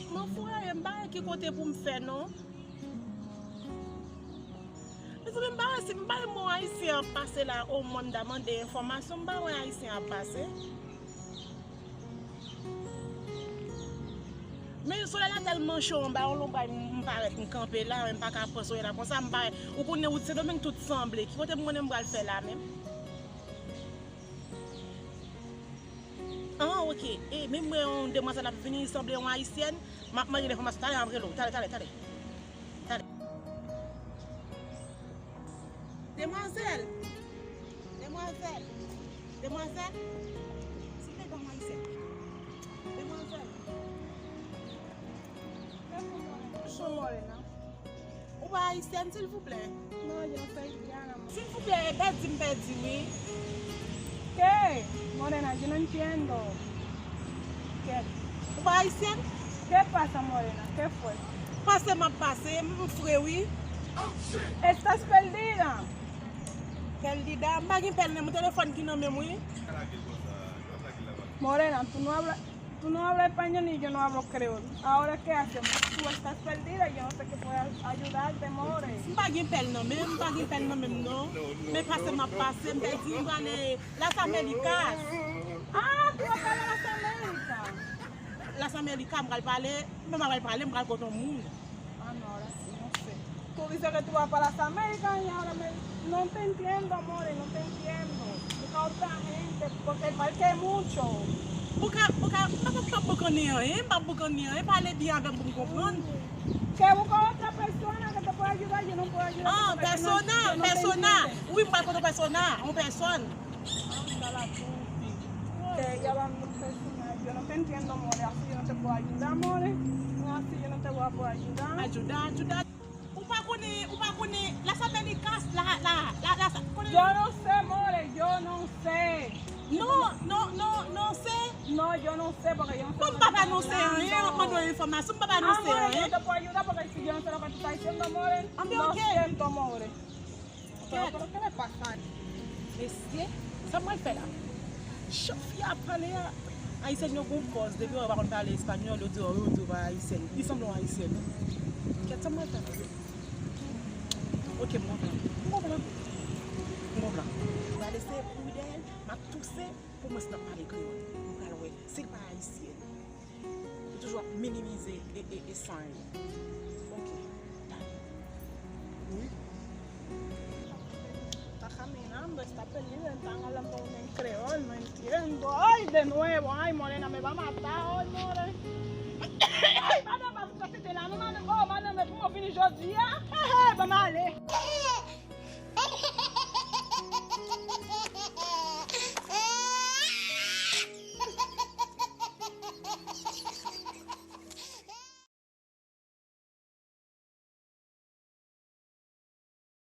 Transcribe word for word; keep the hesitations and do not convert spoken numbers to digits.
Mwen foure, m pa wè ki kote pou m fè non. Mezanmi, m pa wè si, m pa wè mwen ayisyen ap pase la, o mwen m ta mande enfòmasyon, m pa wè ayisyen ap pase. Men solèy la tèlman cho anba yon lonbray, m parèt, m kanpe la, men m pa ka pran solèy la konsa, m parèt. Ou konnen wout Sendomeng tout sanble. Ki kote m konnen m pral fè la menm? Ah, ok. E, men m wè yon demwazèl ap vini, li sanble yon ayisyèn. M ap mande l enfòmasyon talè, m ap rele w. Talè, talè, talè. Talè. Demwazèl! Demwazèl! Demwazèl! Silvouplè, ban m ayisyèn. Demwazèl! Kèt, Morena. Ou pa ayisyèn, silvouplè? No, yo no soy haitiana. Silvouplè, pèdi m pèdi, wi. ¿Qué? Morena, yo no entiendo. Kèt. Ou pa ayisyèn? ¿Qué pasa, Morena? ¿Qué fue? Pase m ap pase, m fre, wi. Estás perdida. Pèl dida, m pa gen pèl nan men, telefòn ki nan men m, wi. Morena, tú no hablas, tú no hablas español ni yo no hablo creol. Ahora, ¿qué hacemos? Tú estás perdida, yo no sé qué puedo ayudarte, more. M pa gen pèl nan men, m pa gen pèl nan men m non. Men pase m ap pase, m pèdi, m prale Las Américas. Ah, tú vas para las Américas. Las Américas, m pral pale, men m pa pral pale, m pral kot yon moun. Ah, no, ahora sí, no sé. Tú dices que tú vas para las Américas y ahora me, no te entiendo, more, no te entiendo. Busca otra gente, porque el parque es mucho. Ou ka, ou ka, m pa, m pa boukannen anyen, m pa boukannen anyen, pale byen avè m pou m konprann. Que busca otra persona que te pueda ayudar, yo no puedo ayudar. Ah, persona, persona. Wi, m pral kote persona, yon pèsòn. Anda la tuti. Que ella va a mi persona. Yo no te entiendo, more. Así yo no te puedo ayudar, more. Así yo no te voy a poder ayudar. Ayuda, ayuda. Ou pa konnen, ou pa konnen Las Américas, la, la, la, la, konnen Yo no sé, more. Yo no sé. No, no, no, no sé. No, yo no sé, porque yo no sé. Bon, m pa pa anonse anyen, m ap mande w enfòmasyon, m pa pa anonse anyen. Ah, more, yo no te puedo ayudar porque si yo no sé lo que tú estás diciendo, more. Lo siento, more. Kèt. Mesye, sa m pral fè la? Jan fi a ap pale a, ayisyèn yo gon pòz, depi yo pa konn pale espanyòl, yo di, "Oh, yo di w pa ayisyèn." Li sanble yon ayisyèn. Kèt, sa m pral fè la? Ok, m gon plan. M gon plan. M gon plan. M pral eseye kouri dèyè l, m ap touse pou m wè si l ap pale kreyòl. M pral wè si l pa ayisyèn. Yo toujou ap minimize e, e, e san yo. Ok. Wi. Está caminando, está perdido, están hablando en creol, no entiendo. Ay, de nuevo, ay, morena, me va a matar hoy, more. Ay, madame, va a ficar la, no, madame, oh, madame, tú no vienes yo día. Jeje, vamos a darle.